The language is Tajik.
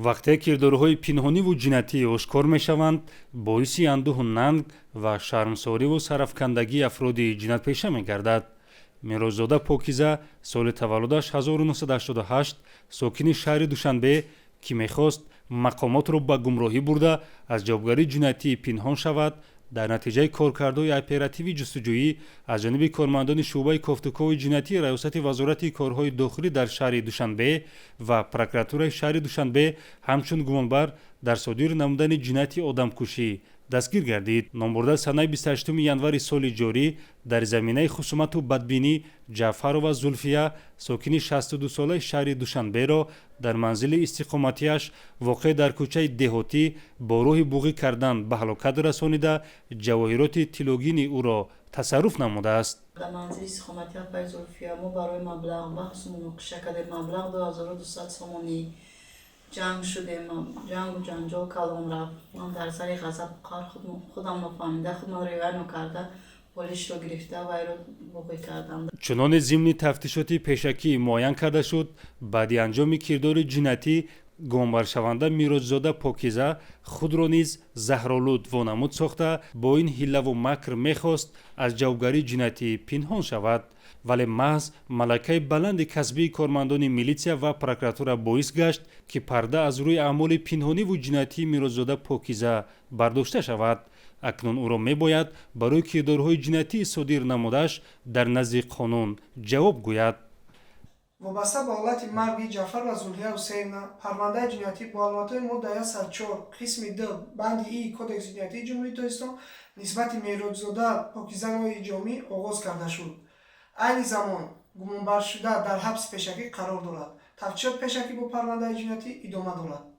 Вақте кирдорҳои пинҳониву ҷиноятӣ ошкор мешаванд, боиси андӯҳу нанг ва шармсориву сарафкандагии афроди ҷиноятпеша мегардад. Мероззода Покиза, соли таваллудаш 1988, сокини шаҳри Душанбе, ки мехост мақомотро ба гумроҳӣ бурда, аз ҷавобгарии ҷиноятӣ пинҳон шавад, дар натиҷаи коркардҳои оперативии ҷустуҷӯӣ аз ҷониби кормандони шӯъбаи кофтукови ҷиноятии Раёсати Вазорати корҳои дохилӣ дар шаҳри Душанбе ва прокуратураи шаҳри Душанбе ҳамчун гумонбар дар содир намудани ҷинояти одамкушӣ дастгир гардид. Номбурда санаи 28 январи соли ҷорӣ дар заминаи хусумату бадбинӣ Ҷаъфарова Зулфия, сокини 62-солаи шаҳри Душанберо дар манзили истиқоматиаш, воқеъ дар кӯчаи Деҳотӣ, бо роҳи буғӣ кардан ба ҳалокат расонида, ҷавоҳироти тиллогини ӯро тасарруф намудааст. Дар манзили истиқоматии апаи Зулфия мо барои маблағ баҳсу муноқиша кардем. Маблағ 2200 сомонӣ. Ҷанг шудем, ҷангу ҷанҷол калон рафт. Ман дар сари ғазабу қаҳр худам нофаҳмида, худам риоя нокарда, болишро гирифта, вайро буғӣ кардам. Чуноне зимни тафтишоти пешакӣ муайян карда шуд, баъди анҷоми кирдори ҷиноятӣ гумонбаршаванда Мироззода Покиза худро низ заҳролуд вонамуд сохта, бо ин ҳиллаву макр мехост аз ҷавобгарии ҷиноятӣ пинҳон шавад. Вале маҳз малакаи баланди касбии кормандони милитсия ва прокуратура боис гашт, ки парда аз рӯи аъмоли пинҳониву ҷиноятии Мироззода Покиза бардошта шавад. Акнун ӯро мебояд барои кирдорҳои ҷиноятии содир намудааш дар назди қонун ҷавоб гӯяд. Вобаста ба ҳолати марги Ҷаъфарова Зулҳия Ҳусейновна парвандаи ҷиноятӣ бо аломатҳои моддаи 104 қисми 2 банди и Кодекси ҷиноятии Ҷумҳурии Тоҷикистон нисбати Мероҷзода Покиза нои Ҷомӣ оғоз карда шуд. Айни замон гумонбаршуда дар ҳабси пешакӣ қарор дорад. Тафтишот пешакӣ бо парвандаи ҷиноятӣ идома дорад.